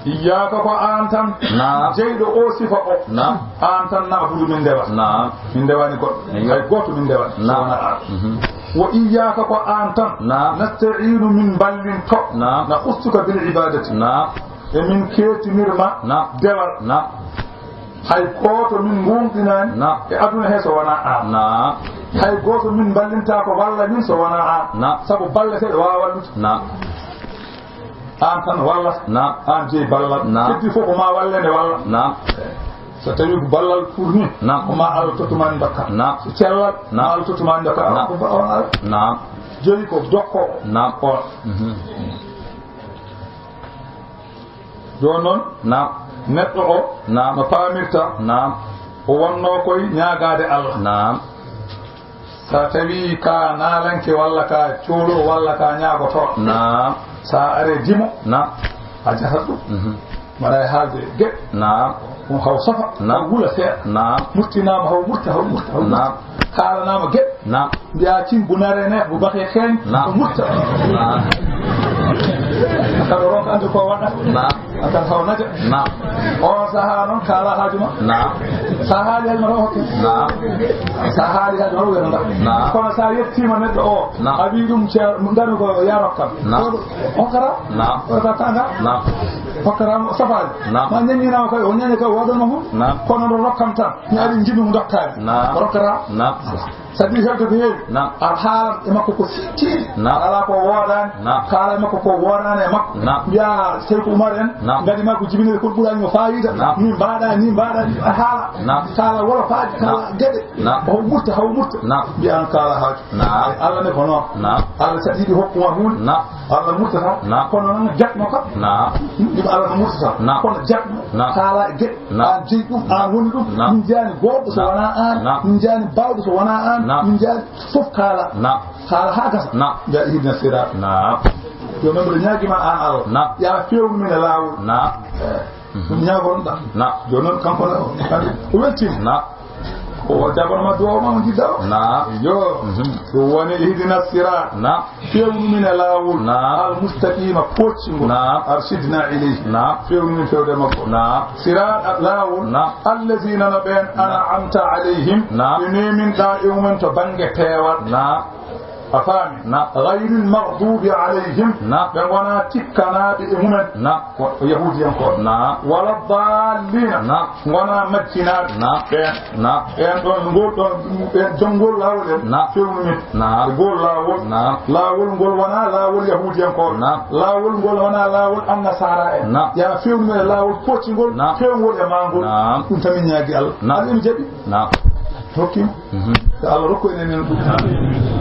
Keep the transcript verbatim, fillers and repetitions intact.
Iyyaaka ko aan tan. Naam. Jeyɗo o sifa o. Naam. Aan tan na'budu min ndewa. Naam. Min ndewani goɗɗo. Eyyo. Hay gooto min ndewa. Naam. So wonaa aan. Mhm. Wa iyyaaka ko aan tan. Naam. Nasta'iinu min mballin to. Naam. Nakhussuka bil ibaadati. Naam. E min keetinir ma. Naam. Dewal. Naam. Hay gooto min ngoonɗinaani. Naam. E aduna he so wonaa aan. Naam. Hay gooto min mballintaa ko walla min so wonaa aan. Naam. Sabu balleteeɗo waawaa wallude. Naam. Aan tan walla. Naam. Aan jeyi ballal. Naam. Heddi fof ko ma walle nde walla. Naam. So tawi ko ballal furni. Naam. Ko ma Allah tottumaani dokka. Naam. So cellal. Naam. Ma Allah tottumaani dokka. Naam. Ko ba-, on Allah. Naam. Joyi ko dokko. Naam. On. Mhm. Jooni noon. Naam. Neɗɗo o. Naam. No paamirta. Naam. O wonnoo koy ñaagaade Allah. Naam. So a tawii ka naalanke walla ka coolo walla ka ñaagoto. Naam. So a aree dimo. Naam. A jahat ɗum. Mhm. Mbaɗa e haalde geɗe. Naam. Ɗum haw safa. Naam. Haw wula seeɗa. Naam. Murtinaama haw murta, haw murta, haw murta. Naam. Kaalanaama geɗe. Naam. Mbiyaa cin bu naree neex, bu baxee xeeñ. Naam. Haw murta. Naam. Akan o ronka andi ko waɗa. Naam. Akan haw naja. Naam. On sahaa noon kaala haaju ma. Naam. Sa haali haaju ma taw hokke. Naam. Sa haali haaju ma taw wiyata ndax. Naam. Kono sa yettiima neɗɗo o. Naam. A wii ɗum ceer-, ngari ko yaa rokkam. Naam. Hokkata? Naam. Hokkata tanga? Naam. Hokkata mo safaali. Naam. Ma ñaññinama kay, o ñaña kay, o waɗanma hum. Naam. Kono ɗo rokkam tan. Mi ari jiɗum dokkaani. Naam. Rokkata? Naam. Sabi hewde ko heewi. Naam. A haalan e makko ko sittiiɗi. Naam. Alaa ko woodaani. Naam. Kaala e makko ko woodaani e makko. Naam. Mbiyaa Seyku Umar en. Naam. Ngadi makko jibiniri ko ɓuraani mo faayiida. Naam. Min mbaɗa ni, mbaɗa ni, a haala. Naam. Kaala wolofaaji, kaala Naam. Geɗe. Naam. Haw murta, haw murta. Naam. Mbiyaa an kaala haaju. Naam. Ay, Allah ne ko noon. Naam. Allah sa yiɗi hokkuma huunde. Naam. Allah murtata. Naam. Kono noon jaɓno ka. Naam. Ɗum Allah no murtata. Naam. Kono jaɓno. Naam. Kaala e geɗe. Naam. Aan jeyi ɗum, aan woni ɗum. Naam. Min njiyaani goonɗo so Naam. Wonaa aan. Naam. Min njiyaani baawɗo so wonaa aan. Naam. Min njiyaani fof kaala. Naam. Kaala haa gasa. Naam. Mbiyaa ihdina siraat. Naam. Jooni noon mbiɗa ñaagima aan Allah. Naam. Yaa feewnu min e laawol. Naam. Eh, mhm. Ɗum ñaagoron ɗam. Naam. Jooni noon kanko ne o, o weltiima. Naam. Ko o jaɓanma duwaaw ma mo njiɗɗa o. Naam. Yo. Mhm. Ɗum woni ihdina siraat. Naam. Feewnu min e laawol. Naam. Al mustaqiima pooccingol. Naam. Arshidna ilayhi. Naam. Feewnu min feewde makko. Naam. Siraat laawol. Naam. Allaziina no ɓeen Naam. An'amta alayhim. Naam. Ɓe neeminɗaa e mumen to bannge peewal. Naam. A faami? Naam. Gayril maghduubi alayhim. Naam. Ɓe ngonaa tikkanaaɓe e mumen. Naam. Ko, ko yahuudiyankooɓe. Naam. Wala daalliina. Naam. Ngonaa majjinaaɓe. Naam. Ɓeen. Naam. Ɓeen ɗoon, ngol ɗoon, ɓeen jom ngol laawol en. Naam. Feewnu min. Naam. Ngol laawol. Naam. Laawol ngol wonaa laawol yahuudiyankooɓe. Naam. Laawol ngol wonaa laawol annasaara en. Naam. Yaa feewnu min e laawol pooccingol. Naam. Feewngol e maa ngol. Naam. Ɗum tan min ñaagi Allah. Naam. Allah emi jaɓi. Naam. Hokkima. Mhm. Yo Allah rokku en, en ɗum. Amin.